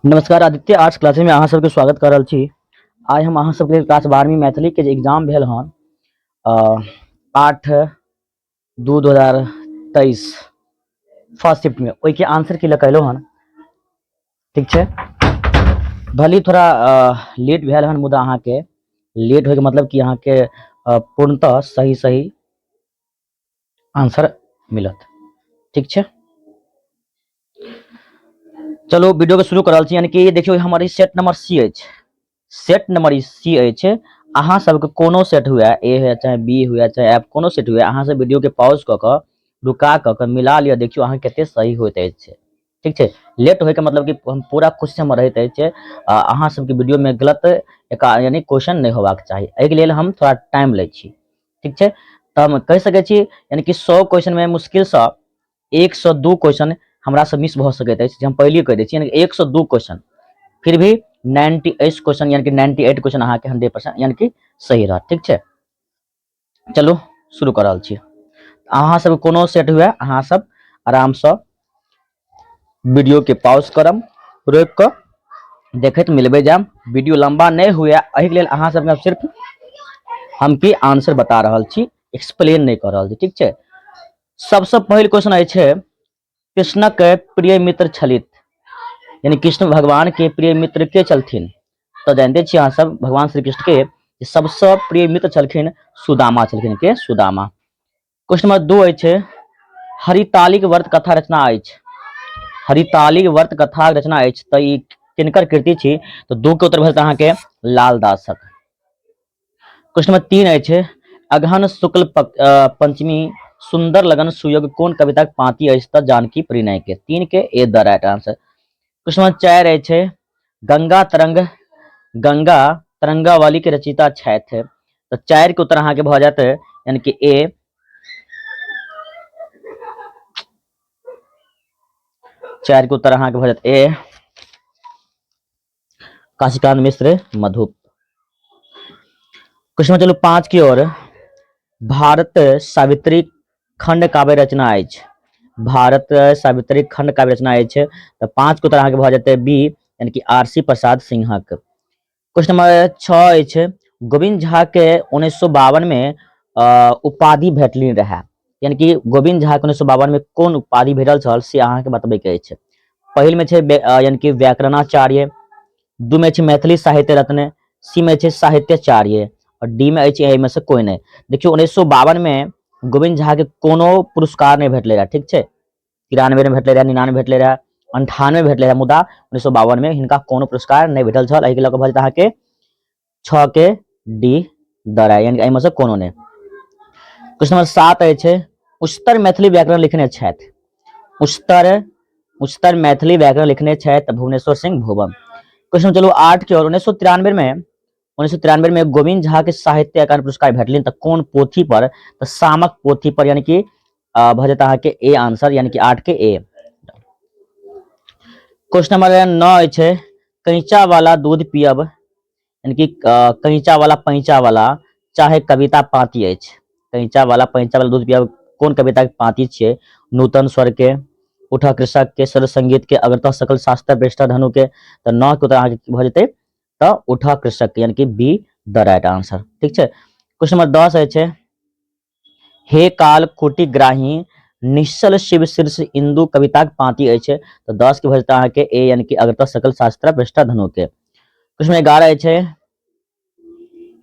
नमस्कार, Aditya arts classes में अहाँ सबके स्वागत कर रहल छी। आइ हम अहाँ सबके क्लास 12वीं मैथिली के जे एग्जाम भेल हन 8/2/2023 फर्स्ट शिफ्ट में, ओहिके आंसर की लऽ कऽ अयलहुँ हन। ठीक छै, भले थोड़ा लेट भेल हन, मुदा अहाँके लेट होइके मतलब कि अहाँके पूर्णतः सही सही आंसर मिलत। ठीक छै, चलू वीडियो के शुरू कर रहल छी। यानी कि देखियौ, हमर ई सेट नंबर सी अछि, सेट नंबर ई सी अछि। अहाँ सबके कोनो सेट हुए, ए हुए चाहे बी हुए चाहे एफ, कोनो सेट हुए, अहाँ सब वीडियो के पॉज कऽ कऽ रुका कऽ कऽ मिला लिअ, देखियौ अहाँ कते सही होइत अछि। ठीक छै, लेट होइके मतलब कि हम पूरा खुशी हमर रहैत अछि, अहाँ सबके वीडियो में गलत एका यानी क्वेश्चन नहि होबाक चाही, एहिके लेल हम थोड़ा टाइम लै छी। ठीक छै, तऽ हम कहि सकै छी यानी कि 100 क्वेश्चन में मुश्किलसँ 102 क्वेश्चन हमरा से मिस भऽ सकैत अछि, जे हम पहिले कहि दै छी, यानी 102 क्वेश्चन, फिर भी 98 क्वेश्चन यानी कि 98 क्वेश्चन अहाँके 100% यानी कि सही रहत। ठीक छै, चलू शुरू कऽ रहल छी। अहाँ सब कोनो सेट हुए, अहाँ सब आरामसँ वीडियो के पॉज करब, रोकि कऽ देखैत मिलबै जायब। वीडियो लंबा नहि हुए एहिके लेल अहाँ सबके सिर्फ हम की आंसर बता रहल छी, एक्सप्लेन नहि कऽ रहल छी। ठीक छै, सबसँ पहिल क्वेश्चन अछि, कृष्णक प्रिय मित्र छलित, यानी कृष्ण भगवान के प्रिय मित्र के छलथिन? तऽ जानते छी अहाँ सब, भगवान श्री कृष्ण के सबसँ प्रिय मित्र छलखिन सुदामा छलखिन। के? सुदामा। क्वेश्चन नंबर 2 अछि, हरितालिक व्रत कथा रचना अछि, हरितालिक व्रत कथा रचना अछि, तऽ ई किनकर कृति छी? तऽ 2 के उत्तर भेल अहाँके लालदासक। क्वेश्चन नंबर 3 अछि, अगहन शुक्ल पंचमी सुंदर लगन सुयोग कोन कविताक पांति अछि? तऽ जानकी परिणय के। 3 के A the right answer. Question number 4 अछि, गंगा तरंग गंगा तरंगावली के रचयिता छथि? तऽ 4 के उत्तर अहाँके भऽ जायत यानी कि ए, 4 के उत्तर अहाँके भऽ जायत ए, काशीकांत मिश्र मधुप। क्वेश्चन चलू 5 की ओर। भारत सावित्री खंड काव्य रचना अछि, भारत सावित्री खंड काव्य रचना अछि, तऽ 5 के उत्तर अहाँके भऽ जेतै बी, यानी कि आर सी प्रसाद सिंहक। क्वेश्चन नंबर 6 अछि, गोविंद झा के 1952 में उपाधि भेटलनि रहए, यानी कि गोविंद झा के 1952 में कोन उपाधि भेटल छल से अहाँके बतबैके अछि। पहिल में छै यानी कि व्याकरणाचार्य, 2 में छै मैथिली साहित्य रत्न, सी में छै साहित्याचार्य और डी में अछि एहिमे से कोई नहि। देखियौ, 1952 में गोविंद झा के कोनो पुरस्कार नहि भेटलै रहए। ठीक छै, 93 में भेटलै रहए, 99 भेटलै रहए, 98 भेटलै रहए, मुदा 1952 में हिनका कोनो पुरस्कार नहि भेटल छल। एहिके लऽ कऽ भऽ जेतै अहाँके 6 के डी दराय, यानी एहिमे से कोनो नहि। क्वेश्चन नंबर 7 अछि, उच्चतर मैथिली व्याकरण लिखने छथि, उच्चतर उच्चतर मैथिली व्याकरण लिखने छथि भुवनेश्वर सिंह भुवन। क्वेश्चन चलू 8 के ओर, 1993 में गोविंद झा के साहित्य अकादमी पुरस्कार भेटलनि तऽ कोन पोथी पर? तऽ सामक पोथी पर, यानी कि भऽ जेतै अहाँके ए आंसर, यानी कि 8 के ए। क्वेश्चन नंबर 9 अछि, कैंचा वाला दूध पियब, यानी कि कैंचा वाला पैंचा वाला चाहे कविता पाती अछि, कैंचा वाला पैंचा वाला दूध पियब कोन कविता के पाती छियै? नूतन स्वर के, उठा कृषक के, स्वर संगीत के, अग्रतः सकल शास्त्र पृष्ठ धनु के। तऽ 9 के उत्तर अहाँके भऽ जेतै तऽ उठा कृषक के, यानी कि बी द राइट आंसर। ठीक छै, क्वेश्चन नंबर 10 अछि, हे काल कुटिग्राही निश्चल शिव शीर्ष इंदु कविताक पांति अछि, तऽ 10 के भऽ जेतै अहाँके ए, यानी कि अग्रतः सकल शास्त्र पृष्ठ धनु के। क्वेश्चन नंबर 11 अछि,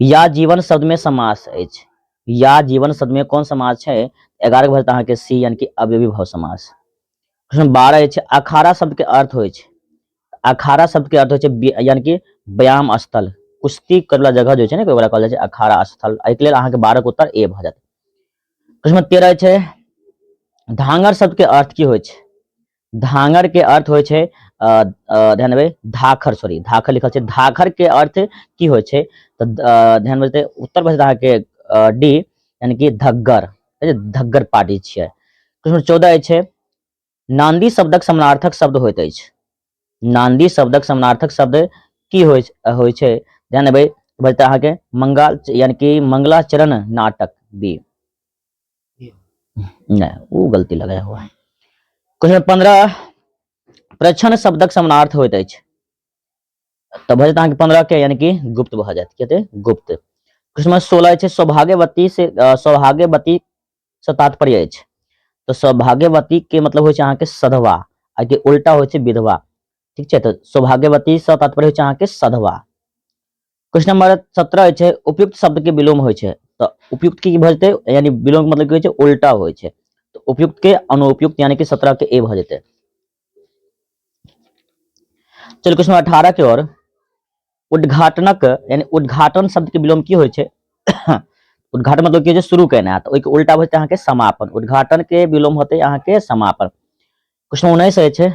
या जीवन शब्द में समास अछि, या जीवन शब्द में कोन समास छै? 11 के भऽ जेतै अहाँके सी, यानी कि अव्ययीभाव समास। क्वेश्चन नंबर 12 अछि, अखाड़ा शब्द के अर्थ होइ छै, अखाड़ा शब्द के अर्थ होइ छै यानी कि व्यायाम स्थल, कुश्ती करला जगह जे छै ने, ओकरा कहल जाइ छै अखाड़ा स्थल। एहिके लेल अहाँके 12 के उत्तर ए भऽ जायत। क्वेश्चन नंबर 13 छै, धांगर शब्द के अर्थ की होइ छै? धांगर के अर्थ होइ छै, ध्यान देबै, धाखर, सॉरी धाखर लिखल छै, धाखर के अर्थ की होइ छै? तऽ ध्यान देबै, उत्तर भऽ जायत अहाँके डी, यानी कि धग्गर, धग्गर पार्टी छियै। क्वेश्चन नंबर 14 अछि, नांदी शब्दक समानार्थक शब्द होइत अछि, नांदी शब्दक समानार्थक शब्द की होइ छै? ध्यान देबै, बजते अहाँके मंगल, यानी कि मंगलाचरण नाटक, बी नहीं, वो गलती लगाया हुआ है। क्वेश्चन 15, प्रच्छन्न शब्दक समानार्थ होइत अछि, तऽ भऽ जेतै अहाँके 15 के, यानी कि गुप्त भऽ जायत। की हेतै? गुप्त। क्वेश्चन नंबर 16 छै, सौभाग्यवती से सौभाग्यवती से तात्पर्य अछि। तऽ सौभाग्यवती के मतलब होइ छै अहाँके सधवा, आ के उल्टा होइ छै विधवा। ठीक छै, तऽ सौभाग्यवती से तात्पर्य होइ छै अहाँके सधवा। क्वेश्चन नंबर 17 छै, उपयुक्त शब्द के विलोम होइ छै। तऽ उपयुक्त की भऽ जेतै? यानी विलोम के मतलब की होइ छै? उल्टा होइ छै। तऽ उपयुक्त के अनुपयुक्त, यानी कि 17 के ए भऽ जेतै। चलू क्वेश्चन नंबर 18 के ओर। उद्घाटनक यानी उद्घाटन शब्द के विलोम की होइ छै? उद्घाटन मतलब की होइ छै? शुरू केनाइ। तऽ ओहिके उल्टा भऽ जेतै अहाँके समापन। उद्घाटन के विलोम होतै अहाँके समापन। क्वेश्चन 19 अछि,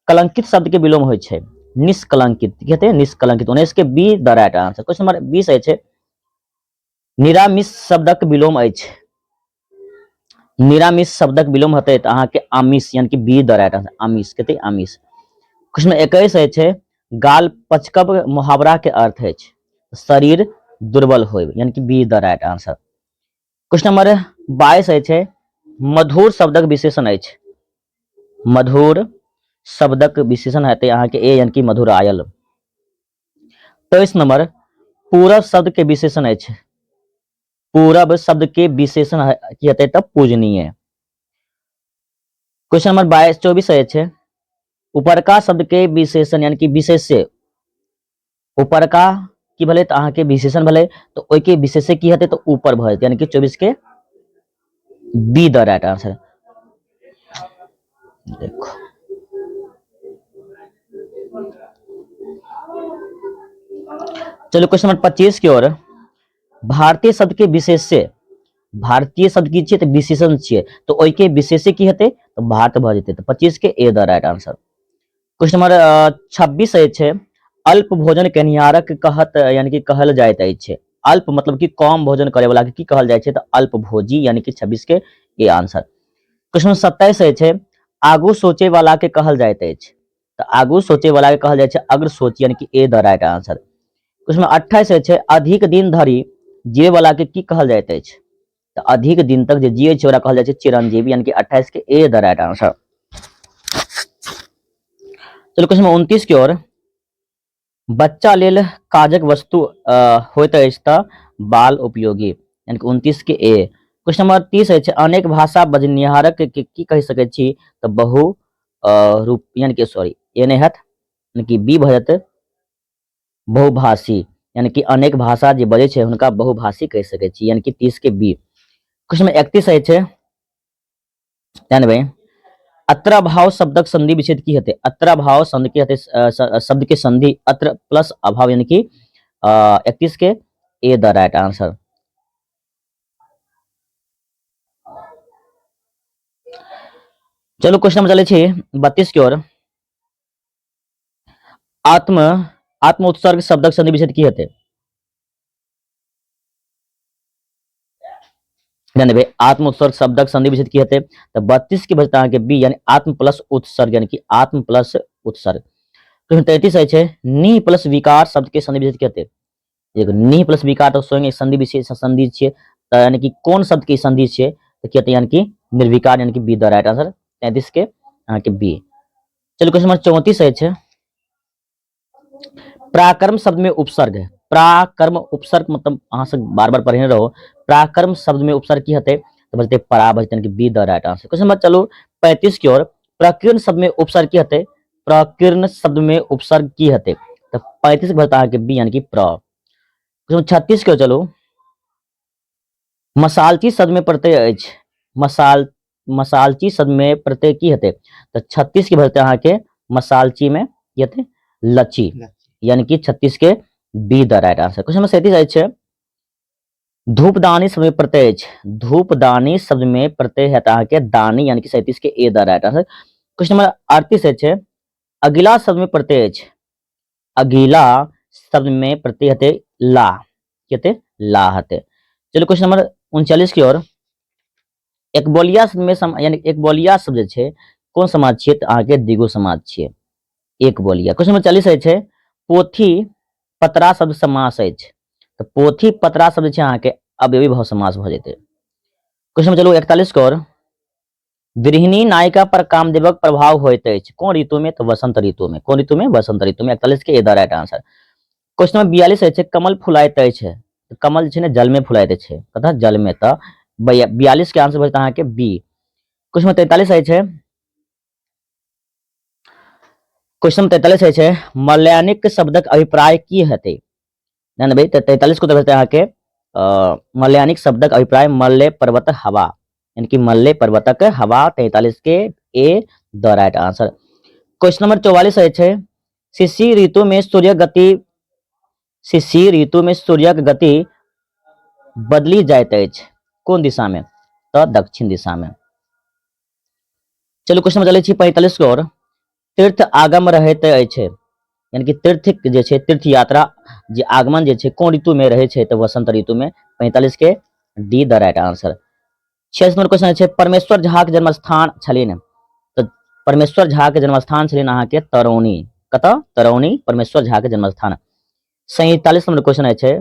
कलंकित शब्द के विलोम होइ छै निष्कलंकित। की हेतै? निष्कलंकित। 19 के B the right answer. Question number 20 अछि, निरामिष शब्दक विलोम अछि। निरामिष शब्दक विलोम हेतै तऽ अहाँके आमिष, यानी कि बी the right answer, आमिष। कते? आमिष। क्वेश्चन नंबर 21 अछि, गाल पचकब मुहावरा के अर्थ अछि शरीर दुर्बल होयब, यानी कि B the right answer. Question number 22 अछि, मधुर शब्दक विशेषण अछि। मधुर शब्दक विशेषण हेतै अहाँके ए, यानी कि मधुर आयल। 23 नंबर, पूरब शब्द के विशेषण अछि। पूरब शब्द के विशेषण की हेतै? तऽ पूजनीय। क्वेश्चन नंबर 22 24 अछि, उपरका शब्द के विशेषण यानी कि विशेष्य। उपरका की भेलै? तऽ अहाँके विशेषण भेलै, तऽ ओहिके विशेष्य की हेतै? तऽ ऊपर भऽ जेतै, यानी कि 24 के बी the right answer. देखो, चलो क्वेश्चन नंबर 25 की ओर। भारतीय शब्द के विशेष्य। भारतीय शब्द की छियै? तऽ विशेषण छियै, तऽ ओहिके विशेष्य की हेतै? तऽ भारत भऽ जेतै। तऽ 25 के A the right answer. Question number 26 अछि, अल्प भोजन केनिहारक कहत यानी कि कहल जाइत अछि। अल्प मतलब कि कम भोजन करे वाला के की कहल जाइ छै? तऽ अल्पभोजी, यानी कि 26 के ए आंसर। क्वेश्चन नंबर 27 अछि, आगू सोचे वाला के कहल जाइत अछि। तऽ आगू सोचे वाला के कहल जाइ छै अग्र सोच, यानी कि A the right answer. Question number 28 अछि, अधिक दिन धरि जीवे वाला के की कहल जाइत अछि? तऽ अधिक दिन तक जे जियै छै ओकरा कहल जाइ छै चिरंजीवी, यानी कि 28 के ए the right answer. चलो क्वेश्चन नंबर 29 की ओर। बच्चा लेल काजक वस्तु होइत अछि तऽ बाल उपयोगी, यानी कि 29 के ए। क्वेश्चन नंबर 30 अछि, अनेक भाषा बजनिहारक के की कहि सकैत छी? तऽ बहु रूप, यानी कि सॉरी ए नहि हैत, यानी कि बी भऽ जेतै, बहुभाषी, यानी कि अनेक भाषा जे बजै छै हुनका बहुभाषी कहि सकै छी, यानी कि 30 के बी। क्वेश्चन नंबर 31 अछि, जानबै अत्राभाव शब्दक संधि विच्छेद की हेतै? अत्राभाव शब्द की हेतै? शब्द के संधि अत्र प्लस अभाव, यानी कि 31 के ए the right answer. चलू क्वेश्चन नंबर चलै छी 32 की ओर। आत्म आत्म उत्सर्ग शब्दक संधि विच्छेद की हेतै? ध्यान देबै, आत्म उत्सर्ग शब्दक संधि विच्छेद की हेतै? तऽ 32 के बचत अहाँके बी, यानी आत्म प्लस उत्सर्ग, यानी कि आत्म प्लस उत्सर्ग। क्वेश्चन 33 अछि, नि प्लस विकार शब्द के संधि विच्छेद की हेतै? देखो, नि प्लस विकार तऽ स्वयं एक संधि विशेष संधि छियै, तऽ यानी कि कोन शब्द के संधि छियै? तऽ की हेतै? यानी कि निर्विकार, यानी कि बी the right answer, 33 के अहाँके बी। चलू क्वेश्चन नंबर 34 अछि, पराक्रम शब्द में उपसर्ग है। पराक्रम उपसर्ग मतलब अहाँ सब बार बार पढ़ने रहो। पराक्रम शब्द में उपसर्ग की हेतै? तऽ बजतै परा, बजतै कि B the right answer. Question number चलू 35 की ओर। प्रकीर्ण शब्द में उपसर्ग की हेतै? प्रकीर्ण शब्द में उपसर्ग की हेतै? तऽ 35 के बजतै अहाँके बी, यानी कि प्र। क्वेश्चन नंबर 36 के ओर चलू। मसालची शब्द में प्रत्यय अछि। मसालची शब्द में प्रत्यय की हेतै? तऽ 36 के भरतै अहाँके मसालची में की हेतै? लची, यानी कि 36 के B the right answer. Question number 37 अछि, धूपदानी शब्द में प्रत्यय अछि। धूपदानी शब्द में प्रत्यय हेतै अहाँके दानी, यानी कि 37 के A the right answer. Question number 38 अछि, अगिला शब्द में प्रत्यय अछि। अगिला शब्द में प्रत्यय हेतै ला, की हेतै? ला हेतै। चलू क्वेश्चन नंबर 39 की ओर। एक बोलिया शब्द में यानी एक बोलिया शब्द जे छै कोन समाज छियै? तऽ अहाँके द्विगु समाज छियै, एक बोलिया। क्वेश्चन नंबर 40 अछि, पोथी पतरा शब्द समास अछि। तऽ पोथी पतरा शब्द छै अहाँके अव्ययी भाव समास भऽ जेतै। क्वेश्चन नंबर चलू 41 के ओर। गृहिणी नायिका पर कामदेवक प्रभाव होइत अछि कोन ऋतु में? तऽ वसंत ऋतु में। कोन ऋतु में? वसंत ऋतु में। 41 के A the right answer. Question number 42 अछि, कमल फुलाइत अछि। कमल जे छै ने जल में फुलाइत अछि। कतऽ? जल में। तऽ 42 के आंसर भऽ जेतै अहाँके बी। क्वेश्चन नंबर 43 अछि, क्वेश्चन नंबर 43 अछि, मलयानिक शब्दक अभिप्राय की हेतै? ध्यान देबै तऽ 43 को तऽ अहाँके मलयानिक शब्दक अभिप्राय मलय पर्वत हवा, यानी कि मलय पर्वतक हवा। 43 के A the right answer. Question number 44 अछि, शिशिर ऋतु में सूर्य गति, शिशिर ऋतु में सूर्यक गति बदलि जाइत अछि कोन दिशा में? तऽ दक्षिण दिशा में। चलू क्वेश्चन में चलै छी 45 के और। तीर्थ आगम रहैत अछि, यानी कि तीर्थ जे छै, तीर्थ यात्रा जे आगमन जे छै कोन ऋतु में रहै छै? तऽ वसंत ऋतु में। 45 के D the right answer. 46 number question छै, परमेश्वर झा के जन्मस्थान छलनि। तऽ परमेश्वर झा के जन्मस्थान छलनि अहाँके तरौनी। कतऽ? तरौनी परमेश्वर झा के जन्मस्थान। 47 नंबर क्वेश्चन छै,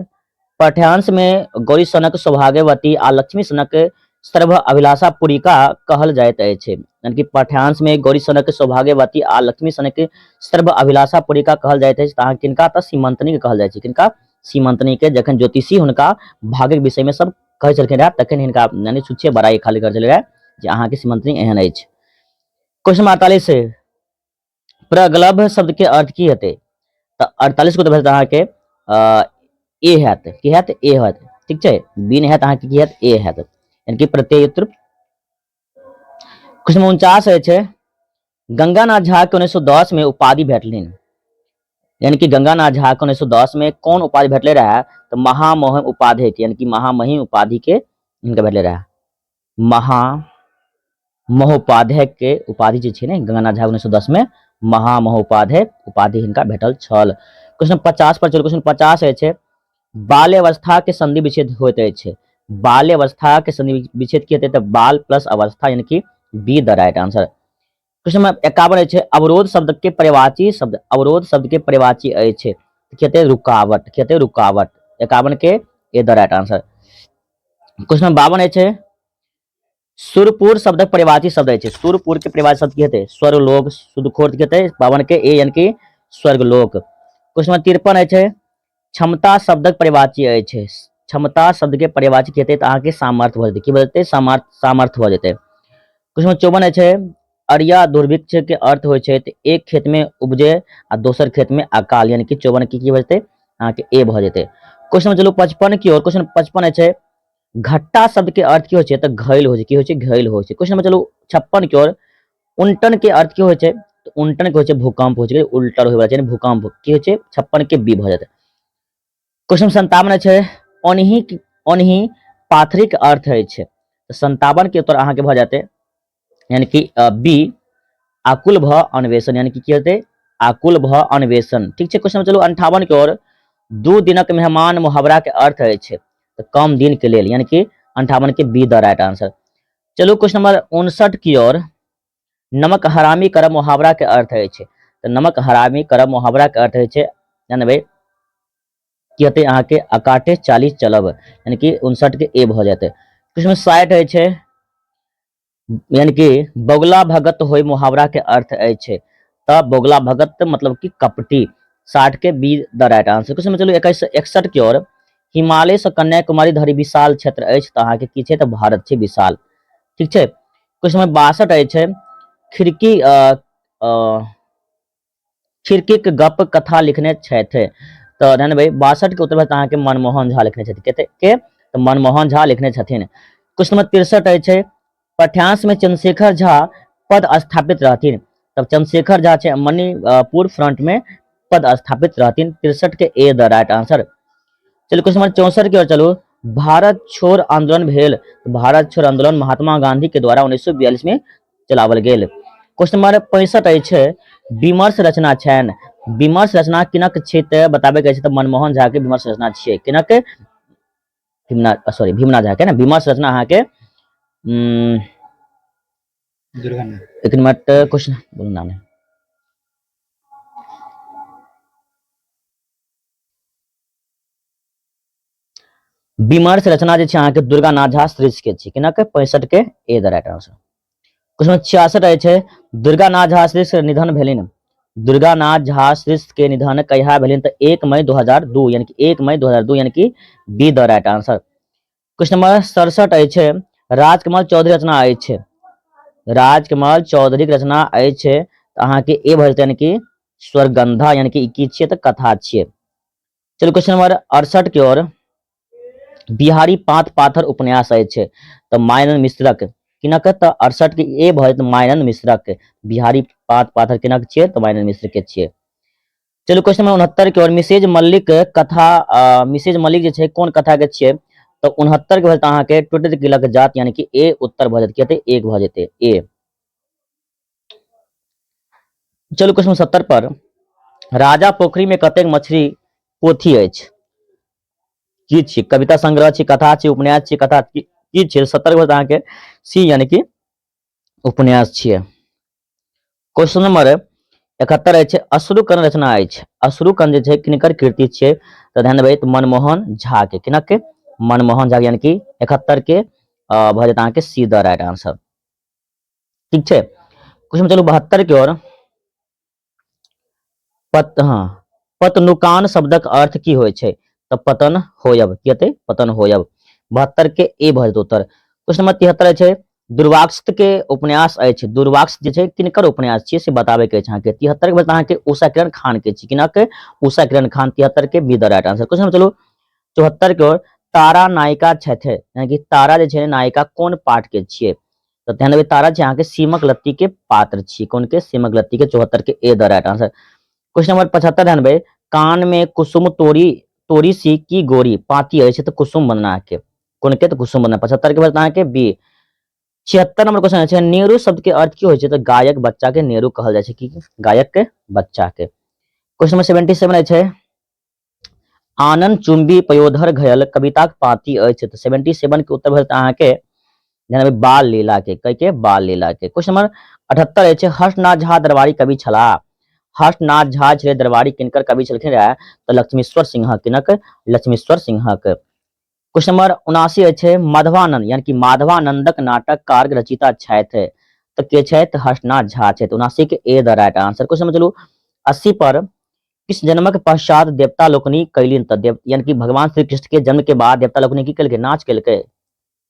पाठ्यांश में गौरी सनक सौभाग्यवती आ लक्ष्मी सनक सर्व अभिलाषा पुरिका कहल जाइत अछि। यानी कि पाठ्यांश में गौरी सनक सौभाग्यवती आ लक्ष्मी सनक सर्व अभिलाषा पुरिका कहल जाइत अछि, तऽ अहाँ किनका? तऽ सीमंतनी के कहल जाइ छै। किनका? सीमंतनी के। जखन ज्योतिषी हुनका भाग्यक विषय में सब कहै छलखिन रहए तखन हिनका यानी छुच्छे बड़ाई खाली करै छलै रहए जे अहाँके सीमंतनी एहन अछि। क्वेश्चन नंबर 48, प्रगल्भ शब्द के अर्थ की हेतै? तऽ 48 को तऽ भेटत अहाँके ए हैत। की हैत? ए हैत। ठीक छै, बी नहि हैत अहाँके, की हैत? ए हैत, यानी कि प्रत्ययुत्तर। क्वेश्चन 49 अछि, गंगानाथ झा के 1910 में उपाधि भेटलनि। यानी कि गंगानाथ झा के 1910 में कोन उपाधि भेटले रहे? तऽ महामहिम उपाधि के, यानी कि महामहिम उपाधि के हिनका भेटले रहे। महा महोपाध्याय के उपाधि जे छै ने गंगानाथ झा 1910 में महामहोपाध्याय उपाधि हिनका भेटल छल। क्वेश्चन 50 पर चलू। क्वेश्चन 50 अछि, बाल्यावस्था के संधि विच्छेद होइत अछि। बाल्यावस्था के संधि विच्छेद की हेतै? तऽ बाल प्लस अवस्था, यानी कि B the right answer. Question number 51 अछि, अवरोध शब्द के पर्यायवाची शब्द, अवरोध शब्द के पर्यायवाची अछि की हेतै? रुकावट। की हेतै? रुकावट। 51 के A the right answer. Question number 52 अछि, सुरपुर शब्दक परिवाची शब्द अछि। सुरपुर के परिवाची शब्द की हेतै? स्वर्गलोक। सुदखोर की हेतै? 52 के ए, यानी कि स्वर्गलोक। क्वेश्चन नंबर 53 अछि, क्षमता शब्दक परिवाची अछि। क्षमता शब्द के परिवाची की हेतै? तऽ अहाँके सामर्थ्य भऽ जेतै। की भऽ जेतै? सामर्थ्य, सामर्थ्य भऽ जेतै। क्वेश्चन नंबर 54 अछि, अरिया दुर्भिक्ष के अर्थ होइ छै तऽ एक खेत में उपजे आ दोसर खेत में अकाल, यानी कि 54 की भऽ जेतै? अहाँके ए भऽ जेतै। क्वेश्चन नंबर चलू 55 की ओर। क्वेश्चन 55 अछि, घट्टा शब्द के अर्थ की होइ छै? तऽ घैल होइ छै। की होइ छै? घैल होइ छै। क्वेश्चन नंबर चलू 56 की ओर। उनटन के अर्थ की होइ छै? तऽ उनटन के होइ छै भूकंप होइ छै, उल्टर होय वाला छै, भूकंप की होइ छै? 56 के बी भऽ जेतै। क्वेश्चन 57 छै, ओनही ओनही पाथरिक अर्थ अछि। तऽ 57 के उत्तर अहाँके भऽ जेतै यानी कि बी, आकुल भ अन्वेषण, यानी कि की हेतै? आकुल भ अन्वेषण। ठीक छै, क्वेश्चन चलू 58 के ओर। 2 दिनक मेहमान मुहावरा के अर्थ अछि तऽ कम दिन के लेल, यानी कि 58 के बी द राइट आंसर। चलू क्वेश्चन नंबर 59 की ओर। नमक हरामी करब मुहावरा के अर्थ अछि। तऽ नमक हरामी करब मुहावरा के अर्थ अछि जानबै की हेतै? अहाँके अकाटे चाली चलब, यानी कि 59 के ए भऽ जेतै। क्वेश्चन नंबर 60 अछि, यानी कि बगुला भगत होय मुहावरा के अर्थ अछि। तऽ बगुला भगत मतलब कि कपटी। 60 के B the right answer. Question number चलू 61 की ओर। हिमालय से कन्याकुमारी धरि विशाल क्षेत्र अछि। तऽ अहाँके की छै? तऽ भारत छै विशाल। ठीक छै, क्वेश्चन नंबर 62 अछि, खिड़की खिड़कीक गप कथा लिखने छथि। तऽ ध्यान देबै, 62 के उत्तर अहाँके मनमोहन झा लिखने छथि। कते के? तऽ मनमोहन झा लिखने छथिन। क्वेश्चन नंबर 63 अछि, पाठ्यांश में चंद्रशेखर झा पद स्थापित रहथिन। तब चंद्रशेखर झा छै मणिपुर फ्रंट में पद स्थापित रहथिन। 63 के ए द राइट आंसर। चलू क्वेश्चन नंबर 64 की ओर चलू। भारत छोड़ आंदोलन भेल। भारत छोड़ आंदोलन महात्मा गांधी के द्वारा 1942 में चलावल गेल। क्वेश्चन नंबर 65 अछि, विमर्श रचना छनि। विमर्श रचना किनक छै? तऽ बताबे के छै तऽ मनमोहन झा के विमर्श रचना छियै। किनक? भीमना, सॉरी, भीमना झा के ने विमर्श रचना अहाँके। एक मिनट, क्वेश्चन बोलू नाम। विमर्श रचना जे छै अहाँके दुर्गानाथ झा श्रीश के छै। केना के? 65 के ए द राइट आंसर। क्वेश्चन 66 अछि, दुर्गानाथ झा श्रेष्ठ निधन भेलनि। दुर्गानाथ झा श्रेष्ठ के निधन कहिया भेलनि? तऽ 1 मई 2002, यानी कि 1 मई 2002, यानी कि B the right answer. Question number 67 अछि, राजकमल चौधरी रचना अछि। राजकमल चौधरी के रचना अछि तऽ अहाँके ए भऽ जेतै, यानी कि स्वर्गंधा, यानी कि ई की छियै? तऽ कथा छियै। चलू क्वेश्चन नंबर 68 के ओर। बिहारी पात पाथर उपन्यास अछि तऽ मायानंद मिश्रक। किनक? तऽ 68 के ए भऽ जेतै, मायानंद मिश्रक। बिहारी पात पाथर किनक छियै? तऽ मायानंद मिश्र के छियै। चलू क्वेश्चन नंबर 69 के ओर। मिसेज मल्लिक कथा, मिसेज मल्लिक जे छै कोन कथा के छियै? तऽ 69 के भऽ जेतै अहाँके टूटैत गिलक जात, यानी कि ए उत्तर भऽ जेतै। की हेतै? एक भऽ जेतै ए। चलू क्वेश्चन 70 पर। राजा पोखरी में कतेक मछली पोथी अछि? की छी? कविता संग्रह छी, कथा छी, उपन्यास छी, कथा की छी? 70 के अहाँके सी, यानी कि उपन्यास छियै। क्वेश्चन नंबर 71 अछि, अश्रुकण रचना अछि। अश्रुकण जे छै किनकर कृति छियै? तऽ ध्यान देबै तऽ मनमोहन झा के। किनक के? मनमोहन झा, यानी कि 71 के भऽ जेतै अहाँके सी द राइट आंसर। ठीक छै, क्वेश्चन चलू 72 के ओर। पत हाँ पतनुकान शब्दक अर्थ की होइ छै? तऽ पतन होयब। की हेतै? पतन होयब। 72 के ए भऽ जेतै उत्तर। क्वेश्चन नंबर 73 छै, दुर्वाक्ष के उपन्यास अछि। दुर्वाक्ष जे छै किनकर उपन्यास छियै से बताबै के अछि अहाँके। 73 के बाद अहाँके उषा किरण खान के छी। किनक? उषा किरण खान। 73 के B the right answer. Question number चलू 74 के ओर। तारा नायिका छथि, यानी कि तारा जे छै नायिका कोन पाठ के छियै? तऽ ध्यान देबै, तारा छै अहाँके सीमक लत्ती के पात्र छी। कोन के? सीमक लत्ती के। 74 के A the right answer. Question number 75 ध्यान देबै, कान में कुसुम तोरी तोरी सी की गोरी पाती अछि तऽ कुसुम वंदना के। कोन के? तऽ कुसुम वंदना। 75 के बाद अहाँके बी। 76 नंबर क्वेश्चन छै, नेहरू शब्द के अर्थ की होइ छै? तऽ गायक बच्चा के नेहरू कहल जाइ छै। की? गायक के बच्चा के। क्वेश्चन नंबर 77 छै, आनंद चुम्बी पयोधर घयल कविताक पाती अछि। तऽ 77 के उत्तर भेल अहाँके ध्यान बाल लीला के। कह के? बाल लीला के। क्वेश्चन नंबर 78 अछि, हर्षनाथ झा दरबारी कवि छलाह। हर्षनाथ झा छलै दरबारी, किनकर कवि छलखिन रहे? तऽ लक्ष्मीश्वर सिंह। किनक? लक्ष्मीश्वर सिंहक। क्वेश्चन नंबर 79 अछि, माधवानंद यानी कि माधवानंदक नाटककार रचिता छथि। तऽ के छथि? हर्षनाथ झा छथि। 79 के A the right answer. Question number चलू 80 पर। कृष्ण जन्मक पश्चात देवता लोकनि कैलिन। तऽ देव यानी कि भगवान श्री कृष्ण के जन्म के बाद देवता लोकनि की केलकै? नाच केलकै,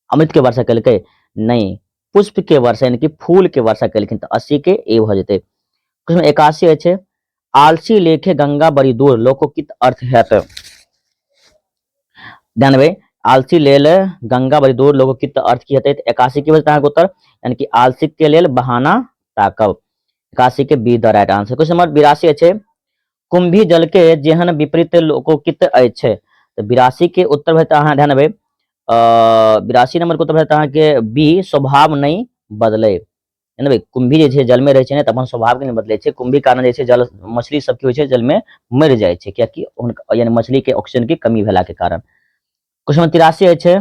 अमृत के वर्षा केलकै? नहि, पुष्प के वर्षा यानी कि फूल के वर्षा केलखिन। तऽ 80 के ए भऽ जेतै। क्वेश्चन 81 अछि, आलसी लेखे गंगा बड़ी दूर लोकोकित अर्थ हैत। ध्यान देबै, आलसी लेल गंगा बड़ी दूर लोकोकित अर्थ की हेतै? 81 की बजतै अहाँके उत्तर, यानी कि आलसी के लेल बहाना ताकब। 81 के B the right answer. Question number 82 अछि, कुंभी जल के जेहन विपरीत लोकोकित अछि। तऽ 82 के उत्तर भेटत अहाँ ध्यान देबै, 82 नंबर के उत्तर भेटत अहाँके बी, स्वभाव नहि बदले। जानबै, कुम्भी जे छै जलमे रहै छै ने, तऽ अपन स्वभावके नहि बदलै छै। कुम्भी कारण जे छै जल मछली सब की होइ छै, जलमे मरि जाइ छै, कियाकि हुनका यानी मछलीके ऑक्सीजनके कमी भेलाके कारण। क्वेश्चन नंबर 83 अछि,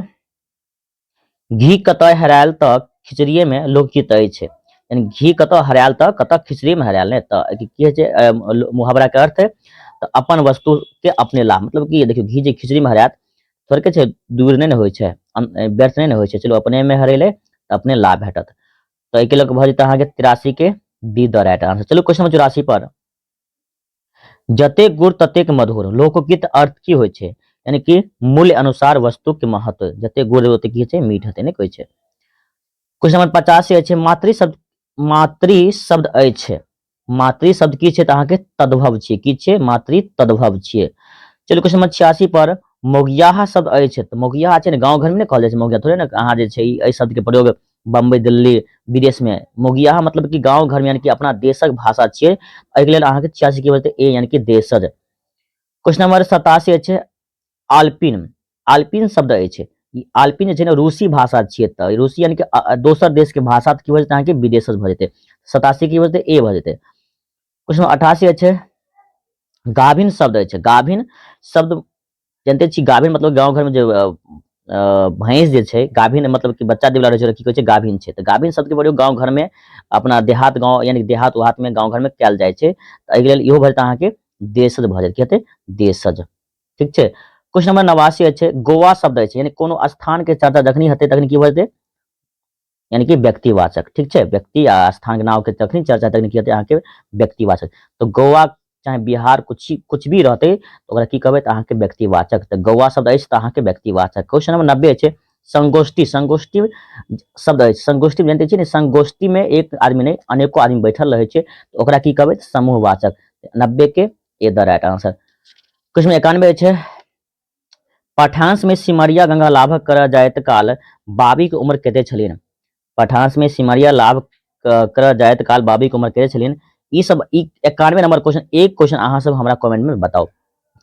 घी कतऽ हेरायल तऽ खिचड़िएमे लोकगीत अछि। यानी घी कतऽ हरायल तऽ कतऽ खिचड़ीमे हरायल नहि तऽ की होइ छै मुहावराके अर्थ? तऽ अपन वस्तुके अपने लाभ। मतलब कि देखियौ, घी जे खिचड़ीमे हरायत थोड़के छै, दूर नहि ने होइ छै, व्यर्थ नहि ने होइ छै। चलू अपनेमे हरेलै तऽ अपने लाभ भेटत। तऽ एहिके लऽ कऽ भऽ जेतै अहाँके 83 के बी द राइट आंसर। चलू क्वेश्चन नंबर 84 पर। जतेक गुड़ ततेक मधुर लोकगीत अर्थ की होइ छै? यानी कि मूल्य अनुसार वस्तु के महत्व। जतेक गुड़ ओतेक की होइ छै? मीठ हेतै, नहि कहै छै। क्वेश्चन नंबर 85 अछि, मातृ शब्द, मातृ शब्द अछि। मातृ शब्द की छै? तऽ अहाँके तद्भव छियै। की छियै? मातृ तद्भव छियै। चलू क्वेश्चन नंबर 86 पर। मोगियाहा शब्द अछि। तऽ मोगियाहा छै ने, गाँव घरमे नहि कहल जाइ छै मोगिया? थोड़े ने अहाँ जे छै एहि शब्दके प्रयोग बम्बई दिल्ली विदेशमे। मोगियाहा मतलब कि गाँव घरमे, यानी कि अपना देशक भाषा छियै। एहिके लेल अहाँके 86 की बजतै? ए, यानी कि देशज। क्वेश्चन नंबर 87 अछि, आल्पिन, आल्पिन शब्द अछि। ई आल्पिन जे छै ने रूसी भाषा छियै। तऽ रूसी यानी कि दोसर देश के भाषा, तऽ की भऽ जेतै अहाँके? विदेशज भऽ जेतै। 87 की भऽ जेतै? ए भऽ जेतै। क्वेश्चन नंबर 88 अछि, गाभिन शब्द अछि। गाभिन शब्द जानते छी? गाभिन मतलब गाँव घरमे जे भैंस जे छै गाभिन, मतलब कि बच्चा देवला रहै छै, की कहै छै? गाभिन छै। तऽ गाभिन शब्दके प्रयोग गाँव घरमे अपना देहात गाँव यानी देहात उहातमे गाँव घरमे कयल जाइ छै। तऽ एहिके लेल इहो भऽ जेतै अहाँके देशज भऽ जायत। की हेतै? देशज। ठीक छै। क्वेश्चन नंबर 89 अछि, गोवा शब्द अछि। यानी कोनो स्थान के चर्चा जखनी हेतै तखनी की भऽ जेतै? यानी कि व्यक्तिवाचक। ठीक छै, व्यक्ति आ स्थान के नाम के तखनी चर्चा तखनी की हेतै अहाँके व्यक्तिवाचक। तऽ गोवा चाहे बिहार कुछ कुछ भी रहतै तऽ ओकरा की कहबै? तऽ अहाँके व्यक्तिवाचक। तऽ गोवा शब्द अछि तऽ अहाँके व्यक्तिवाचक। क्वेश्चन नंबर 90 छै संगोष्ठी। संगोष्ठी शब्द अछि, संगोष्ठी जानते छियै ने, संगोष्ठी में एक आदमी नहि अनेको आदमी बैठल रहै छै, तऽ ओकरा की कहबै? समूहवाचक। 90 के A the right answer. Question 91 छै पाठांश में सिमरिया गंगा लाभक कर जाइत काल बाबी के उम्र कते छलिन? पाठांश में सिमरिया लाभ कर जाइत काल बाबी के उम्र कते छलिन? ई सब ई 91 नंबर क्वेश्चन, एक क्वेश्चन अहाँ सब हमरा कमेंट में बताउ।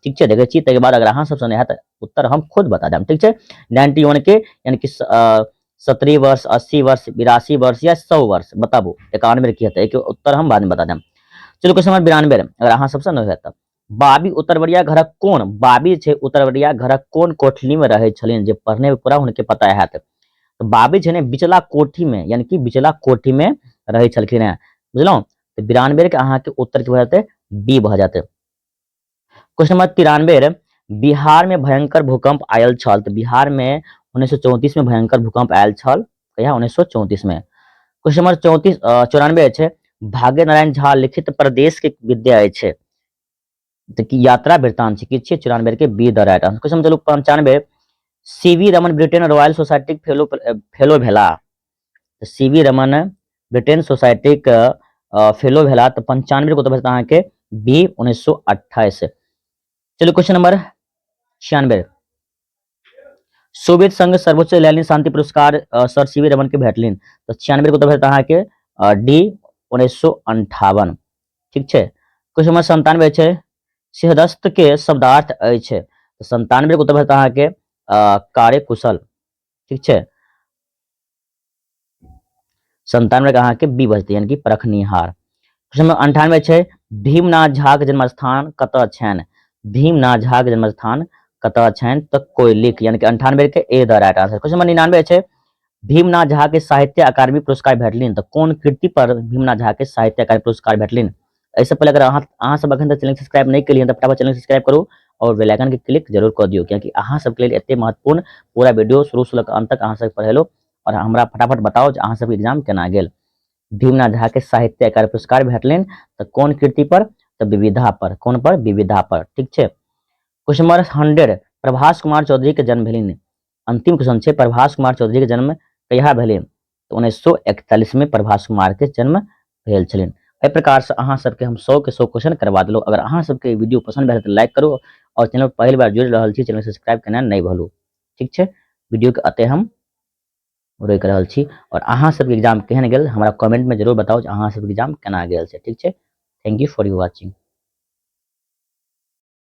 ठीक छै, देखै छी, ताहिके बाद अगर अहाँ सबसँ नहि हैत उत्तर हम खुद बता देब। ठीक छै, 91 के यानी कि 70 वर्ष, 80 वर्ष, 82 वर्ष या 100 वर्ष, बताबू 91 की हेतै? एहिके उत्तर हम बादमे बता देब। चलू क्वेश्चन नंबर 92, अगर अहाँ सबसँ नहि हैत तऽ बाबी उत्तरवरिया घरक कोन, बाबी छै उत्तरवरिया घरक कोन कोठली में रहै छलिन? जे पढ़ने पूरा हुनके पता हैत। तऽ बाबी छै ने बिचला कोठी में, यानी कि बिचला कोठी में रहै छलखिन हेँ, बुझलहुँ? तऽ 92 के अहाँके उत्तर की भऽ जेतै? बी भऽ जेतै। क्वेश्चन नंबर 93, बिहार में भयंकर भूकंप आयल छल। तऽ बिहार में 1934 में भयंकर भूकंप आयल छल। कहिया? 1934 में। क्वेश्चन नंबर 94 छै भाग्य नारायण झा लिखित प्रदेश के विद्या अछि। तऽ की यात्रा वृत्तांत छै? की छियै? 94 के B the right answer. Question चलू 95, C V Raman Britain Royal Society fellow fellow भेला। तऽ C V Raman Britain society के फेलो भेला, तऽ 95 के उत्तर भेटत अहाँके बी 1928। चलू क्वेश्चन नंबर 96, सोवियत संघ सर्वोच्च लेनिन शांति पुरस्कार सर सी वी रमन के भेटलिन। तऽ 96 के उत्तर भेटत अहाँके डी 1958। ठीक छै, क्वेश्चन नंबर 97 छै सिंहदस्त के शब्दार्थ अछि। तऽ 97 के उत्तर भेटत अहाँके कार्यकुशल। ठीक छै, 97 के अहाँके बी बजतै, यानी कि परखनिहार। क्वेश्चन नंबर 98 छै भीमनाथ झा के जन्मस्थान कतऽ छनि? भीमनाथ झा के जन्मस्थान कतऽ छनि? तऽ कोयलिक, यानी कि 98 के A the right answer. Question number 99 छै भीमनाथ झा के साहित्य अकादमी पुरस्कार भेटलिन। तऽ कोन कृति पर भीमनाथ झा के साहित्य अकादमी पुरस्कार भेटलिन? एहिसँ पहिले अगर अहाँ अहाँ सब अखन तक चैनल सब्सक्राइब नहि केलियै तऽ फटाफट चैनल सब्सक्राइब करू और बेल आइकन के क्लिक जरूर कऽ दियौ, कियाकि अहाँ सबके लेल एते महत्वपूर्ण पूरा वीडियो शुरू से लऽ कऽ अंत तक अहाँ सबके पढ़ेलहुँ। और हमरा फटाफट बताउ जे अहाँ सबके एग्जाम केना गेल। भीमनाथ झा के साहित्य अकादमी पुरस्कार भेटलनि तऽ कोन कृति पर? तऽ विविधा पर। कोन पर? विविधा पर। ठीक छै, क्वेश्चन नंबर 100, प्रभास कुमार चौधरी के जन्म भेलनि। अंतिम क्वेश्चन छै प्रभास कुमार चौधरी के जन्म कहिया भेलनि? तऽ 1941 में प्रभास कुमार के जन्म भेल छलनि। एहि प्रकार से अहाँ सबके हम 100 के 100 क्वेश्चन करवा देलहुँ। अगर अहाँ सबके वीडियो पसंद भेल तऽ लाइक करू और चैनल पर पहिल बार जुड़ि रहल छी चैनल सब्सक्राइब केनाइ नहि भूलू। ठीक छै, वीडियो के अते हम रोकि रहल छी और अहाँ सबके एग्जाम केहन गेल हमरा कमेंट में जरूर बताउ जे अहाँ सबके एग्जाम केना गेल छै। ठीक छै, thank you for you watching.